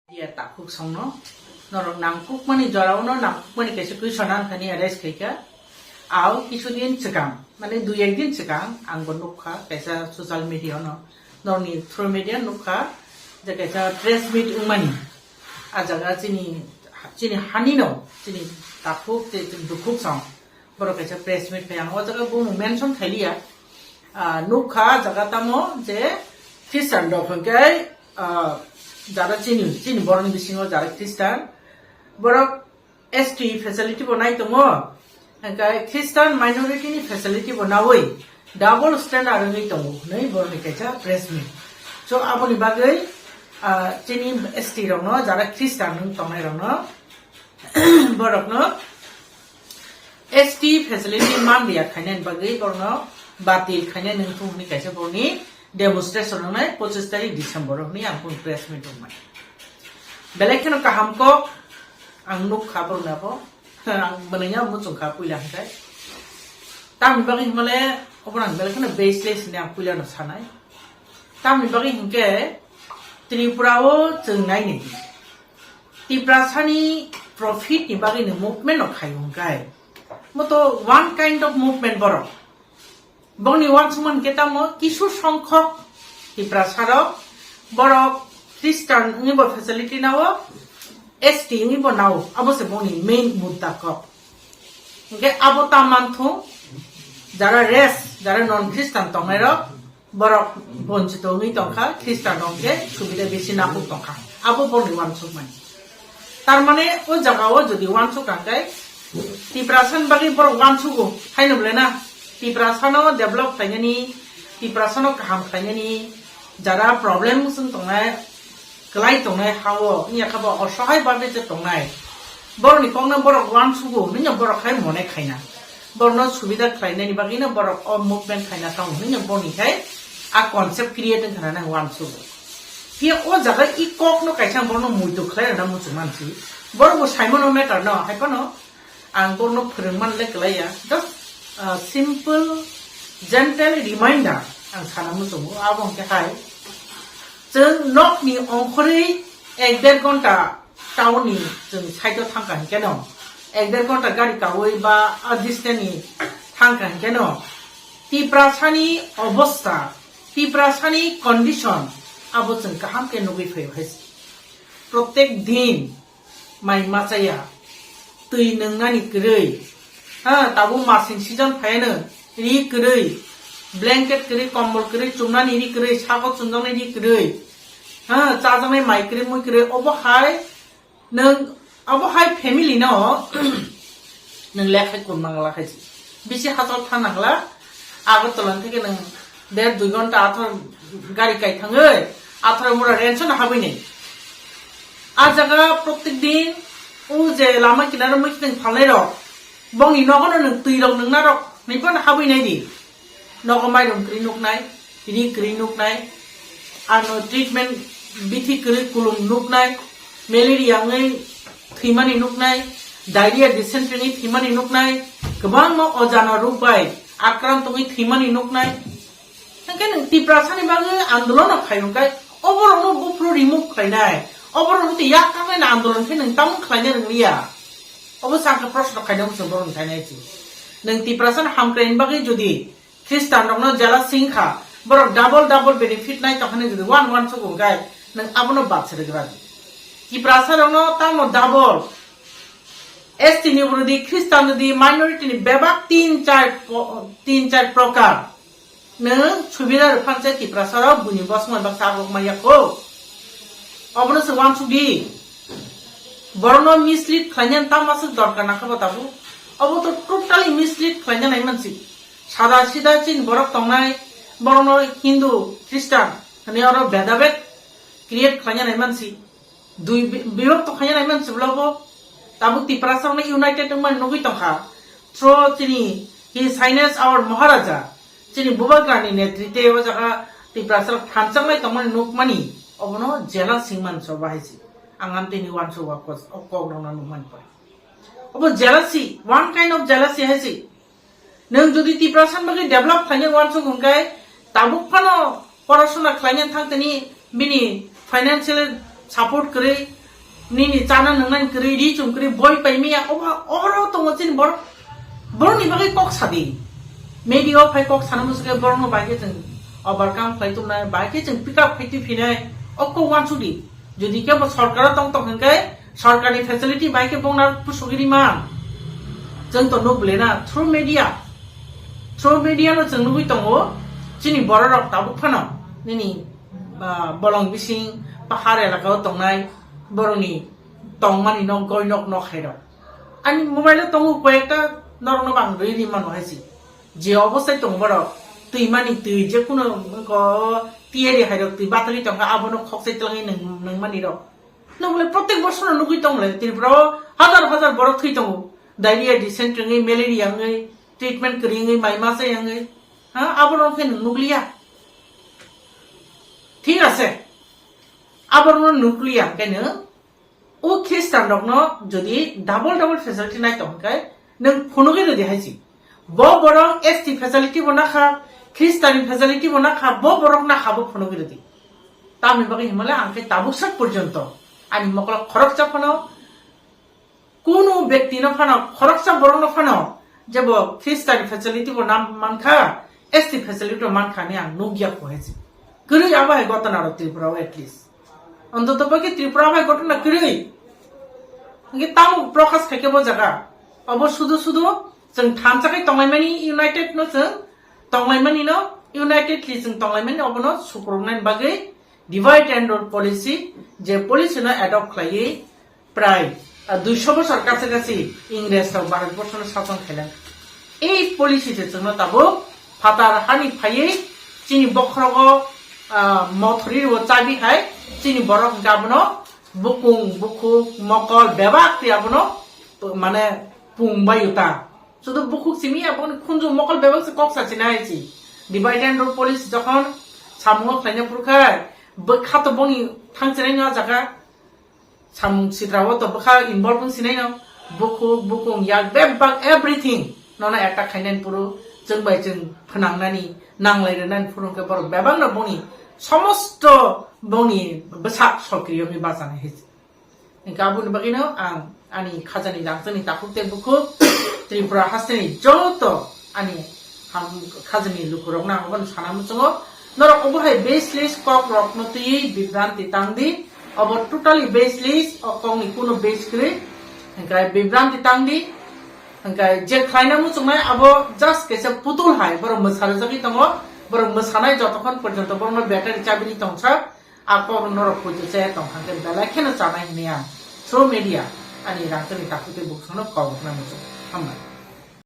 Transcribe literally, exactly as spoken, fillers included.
Dia takhuk songno, norok nangkukmani jorao no nangkukmani kaisa question ang thani address khaikha. Au kisu din swkang, mane dui ek din swkang ang bo nukha kaisa social media no, norni through media nukha je kaisa press meet wngmani. A jaga chini, chini hani no, chini takhuk tei chini dukhuk song. Borok kaisa press meet khai ang o jaga bo mention khailiya. Ah, nukha jaga tamo je Christian rok hwnkhe, ah, jara chini, chini borokni bisingo jara Christian. Borok S T facility bo nai tongo. Hwnkhe Christian minority ni facility bo nawi double standard wngwi tongo hwnwi borokni kaisa press meet. So aboni bagwi, ah, chini S T rokno jara Christian wng tongnai rokno borokno S T facility man liya khainani bagwi borokno batil khainani wngthung hwnwi kaisa borokni demonstration wngnai pochis tarik December hwnwi ang kunu press meet wngmani. Belai kheno kaham kok ang nukha borokni abo. Ang mwnwi ya muchung kha puila hwnkhe. Tamni bagwi hwnmale obo ang belai kheno baseless hwnwi ang puilano sanai. Tamni bagwi hwnkhe Tripura o chwng naini. Tiprasani profit ni bagwi ni movement no khai hwnkhe. Moto one kind of movement borok. Bongni uansukmani khe tamo kisu songkhok Tiprasa rok borok Christian wngwi bo facility nao, S T wngwi bo nao, abo se bongni main mudda kok. Hwnkhe abo ta manthung jara rest, jara non Christian tongnai rok, borok bonchito wngwi tongkha, Christian rok hwnkhe subida bisi nakhuk tongkha. Abo borokni uansukmani. Tar mane o jaga o jodi uansuk kha khe Tiprasa ni bagwi borok uansugo, haino belai na Tiprasa no develop khlainani, Tiprasa no kaham khlainani, jara problem wng tongnai, kwlai tongnai ha-o, wngya khe bo osohai babe je tongnai. Borokni kokno borok uansugo hwnwi no borok hai mone khaina. Borokno subida khlainani bagwino borok o movement khaina tongo hwnwi no borokni khai a concept create wngkha na nang uansugo. Phiya o jaga i kokno kaisa borokno muitu khlai rwna muchung mansi. Borok bo saimano matter no, hai phano ang borokno phwrwngmani le kwlaiya. Just, uh, simple, gentle reminder ang sana muchungo. Abo hwnkhe hai, chwng nokni ongkhorwi ek der ghonta town ni chwng side o thangkha hwnkhe no, ek der ghonta gari kaui ba a distance ni thangkha hwnkhe no, Tiprasani obostha, Tiprasani condition abo chwng kaham khe nugwi phaio hai se. Protek din mai machaya, twi nwngnani kwrwi, ha, tabuk masing season phaiano, ri kwrwi, blanket kwrwi, kombol kwrwi, chumnani ri kwrwi, sago chumjaknai ri kwrwi, ha, chajaknai mai kwrwi, mui kwrwi, obo hai nwng, obo hai family no nwng lekhai kun mangla khai si. Bisi hachal tha nangla, Agartala theke nwng der dui ghonta athor gari kai thangwi, athor mura ranch no habwi nai. A jaga protek din o je lama kinaro mui khiteng phalnai rok, bongni nogo no nwng twi rok nwngna rok ni phano habwi nai di. Nogo mairum kwrwi nuknai, ri kwrwi nuknai, ano treatment bithi kwrwi kulum nuknai, malaria wngwi thwimani nuknai, diarrhea dysentery wngwi thwimani nuknai, kwbangma ojana rok bai akrant wngwi thwimani nuknai. Hwnkhe nwng Tiprasani bagwi andolon no khai hwnkhe oborokno buphuru remove khlainai, oborokno tei yak thangnaino andolon khe nwng tamung khlaina rwngliya. Obo sakha proshno khaina wngkha borokni thainai se. Nwng Tiprasani hamkraini bagwi jodi Christian rokno jela sing kha, borok double double benefit nai tongkha nai jodi one one sugo hwnkhe nwng abono bad se rwgra di. Tiprasa rokno tamo double S T ni urudi Christian rudi minority ni bebak tin char po-, tin char prokar. Nwng subida rwphang se Tiprasa rok buini bosong bai baksa agok maya kho. Obono se wansuk di. Borokno mislead khlainani tamo aswk dorkar nangkha bo tabuk. Obo to totally mislead khlaina nai mansi. Sada sida chini borok tongnai, borokno Hindu, Christian hwnwi oro bedabed create khlaina nai mansi. Dui bi-, bibhakto khaina nai mansi bwlabo. Tabuk Tiprasa rokno united wngmani nugwi tongkha. Through chini His Highness our Maharaja, chini Bubagrani netrite o jaga Tiprasa rok thanchang lai tongmani nukmani, obono jealous hwnmani so bahai si. Ang amtwi ni wansuk o kok, o kok rokno nukmani pore. Obo jealousy, one kind of jealousy hai si. Nwng jodi Tiprasa ni bagwi develop khlaina wansuk hwnkhe, tabuk phano porasona khlaina thang tini bini financial Support kwrwi, nini chana nwngnani kwrwi, ri chum kwrwi, boi paimiya, obo, oro tongo chini borok. Borokni bagwi kok sadi. Media o phai kok sana musuke borokno bai khe chwng overcome khlai tongnai, bai khe chwng pick up khai twi phinai, o kok wansukdi. Jodi khe bo sorkaro tong tong hwnkhe, sorkarni facility bai khe bongna pusugwi rima. Chwng to nuk bwlena through media. Through media no chwng nugwi tongo, chini bororok tabuk phano nini, ah, bolong bising pahar elaka o tongnai borokni tongmani nok goi nok nok hai rok. Ani mobile o tongo koi ekta norok no bang rwi ri mano hai si. Je obostai tongo borok twi mani twi je kuno ko tiyari hai rok twi batari tongkha abono khok sai twlangwi nung, nung mani rok. Nung le protek bosor no nugwi tong le Tripura o hazar hazar borok thwi tongo. Diarrhea, dysentery wngwi, malaria wngwi, treatment kwrwi wngwi, mai masa wngwi. Ha, abono khe nung nukliya. Thik ase. Abono nukliya khe nung O Christian rokno jodi double double facility nai tong khe nwng phunugwi rwdi hai si. Bo borok S T facility bo nakha, Christian facility bo nakha, bo borok nakha bo phunugwi rwdi. Tamni bagwi himale ang khe tabuk sak porjonto ani mokolo khoroksa phano kunu bekti no phano khoroksa borok no phano je bo Christian facility bo nam mankha, S T facility bo mankha ni ang nukya kho hai si. Kwrwi abo hai gotona rok Tripura o at least. Ontoto pokhe Tripura bai gotona kwrwi. Hingke tamo prokash khaikhe bo jaga. Obo sudu sudu chwng thansa khai tonglaimani united no chwng tonglaimani no united li chwng tonglaimani obono sukruknani bagwi divide and rule policy je policy no adopt khlaiwi prai, ah, duiso bosor kacha kachi Ingres rok Bharat borsho no sason khailai. Ei policy se chwngno tabuk phatar hani phaiwi chini bokhorogo, ah, mothori rwo chabi hai chini borok hwnkhe abono bukung, bukhuk, mokol bebak twi abono mane pung bai uta. Sudu bukhuk simi abono khunju mokol bebak se kok sachina hai si. Divide and rule policy jokhon samungo khlaina phuru khai bwkha to boni thangchinai no jaga. Samung sitra o to bwkha involve wng sinai no, bukhuk, bukung, yak, bebak, everything nono attack khainani phuru chwng bai chwng phnangnani, nanglai rwnani phuru hwnkhe borok bebak no boni somosto boni bwsak sokriyo wngwi bachanai hai. Hwnkhe aboni bagwino ang ani khajani rangchakni takhuk tei bukhuk Tripura hasteni joto ani ham khajani lukurokno ang obono sana muchungo. Norok obo hai baseless kok rokno twiwi bibranti tangdi. Obo totally baseless, o kokni kuno base kwrwi. Hwnkhe bibranti tangdi. Hwnkhe je khlaina muchungnai abo just kaisa putul hai, borok mwsarajagwi tongo. Borok mwsanai jotokhon porjonto borokno battery chabini tongsa. A kok norok poito chaya tong hwnkhe belai kheno chanai hwnwi ang through media ani rangchakni takhuk tei bukhukno kok rwna muchungo. Hambai.